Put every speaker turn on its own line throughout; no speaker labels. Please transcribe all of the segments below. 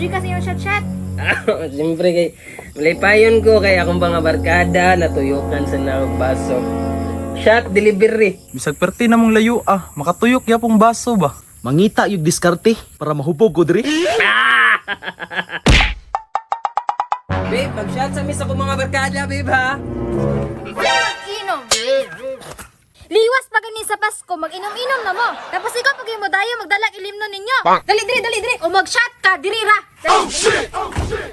Na-enjoy ka sa iyong chat-chat.
Siyempre kay malipayon ko kay akong mga barkada natuyukan sa naog baso. Shot delivery.
Bisag perti na mong layo ah, makatuyok yapong baso ba.
Mangita yung diskarte para mahubog ko diri.
Babe, mag-shot sa mis akong mga barkada, babe ha.
Mag-inom. Liwas pa gani sa Pasko, mag-inom-inom na mo. Tapos ikaw pag mo dayo magdalag ilimno ninyo. Dali diri dali diri o mag-shot ka diri ra. Dali. Oh shit! Oh shit!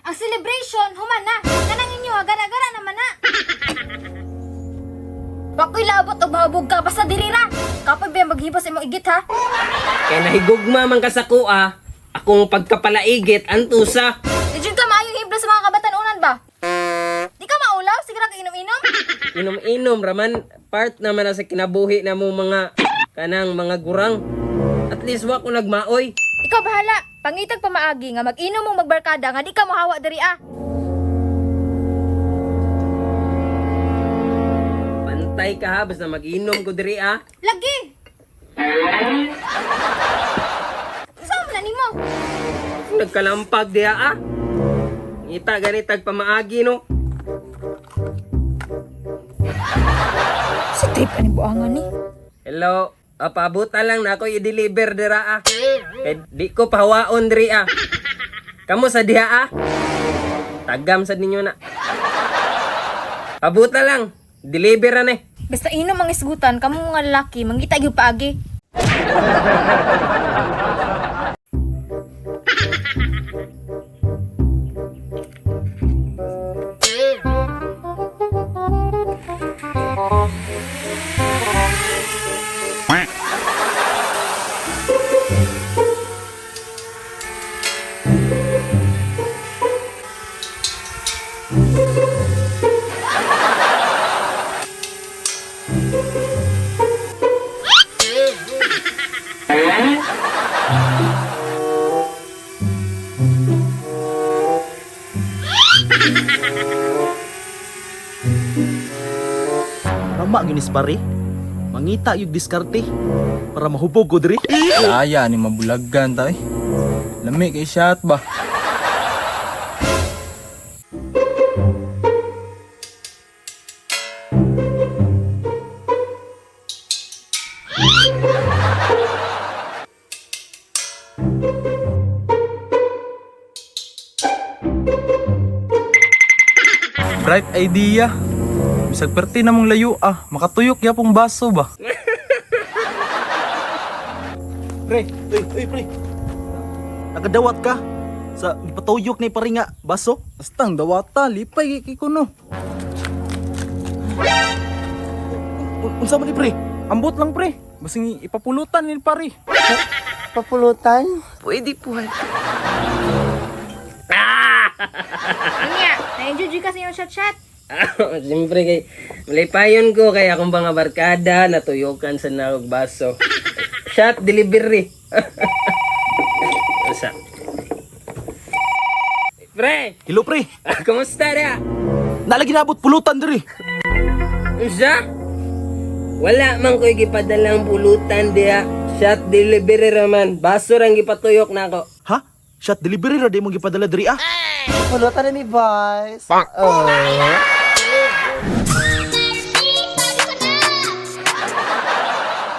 Ang celebration human na. Kanang inyo ah, gara-gara naman na. Wako'y labot og mahubog ka basta diri ra. Kapag ba maghibos imong igit ha?
Kay nahigugma man ka sa kuha, akong pagkapalaigit antusa.
Di jud ka maayong hibla sa mga kabatanunan ba? Di ka maulaw, sige ra ka inom-inom.
Inom-inom raman part naman na sa kinabuhi na mo mga kanang mga gurang. At least wa ko nagmaoy.
Ikaw bahala. Pangitag pamaagi nga mag-inom mong magbarkada nga di ka mohawa diri ah.
Pantay ka ha, basta mag-inom ko diri ah.
Lagi. Saan man na nimo?
Nagkalampag diha ah. Ngita ganitag pamaagi no.
Si trip ani buangan ni.
Hello. Ah, paabutan lang na ako i-deliver dira ah. Kay di ko pahawaon diri ah. Kamo sa diha ah. Tagam sa ninyo na. Pabuta lang. Deliver na eh.
Basta inom ang isgutan kamo mga lalaki mangita gyud paagi.
Rama gyud ni si pare. Mangita yung diskarte para mahubog ko diri.
Laya ni mabulagan ta eh. Lami kay shot ba. Bright idea. Bisag perti na mong layo ah, makatuyok yapong baso ba.
Pre, uy, uy pre. Nakadawat ka sa gipatuyok ni pare nga baso.
Bastang dawata, lipay kay kuno.
Unsa man ni pre?
Ambot lang pre. Basing ipapulutan ni pare.
Papulutan? Pwede po.
Unya, na-enjoy ka sa iyong chat-chat.
Siyempre kay malipayon ko kay akong mga barkada natuyukan sa naog baso. Shot delivery. Usa. Pre,
Hello pre.
kumusta ra?
Nalagi naabot pulutan diri.
Unsa? Wala man ko'y gipadalang pulutan diha. Shot delivery raman. Baso rang gipatuyok nako.
Ha? Shot delivery ra di mo gipadala diri ah.
Pulutan na ni Vice. Oh.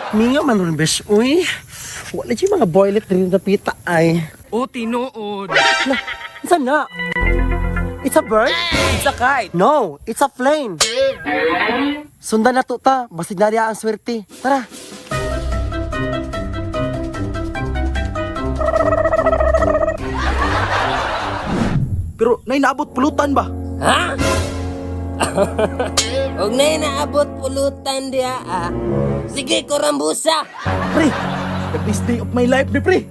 Minga man ron, besh. Uy, wala dyan mga boilet rin na pita ay.
O tinuod.
Saan na? It's a bird?
It's a kite.
No, it's a plane. Sundan na to ta, basig na ang swerte. Tara.
Pero nay naabot pulutan ba?
Ha? Og na inaabot pulutan diha ah. Sige, korambusa.
Pre, the best day of my life ni pre.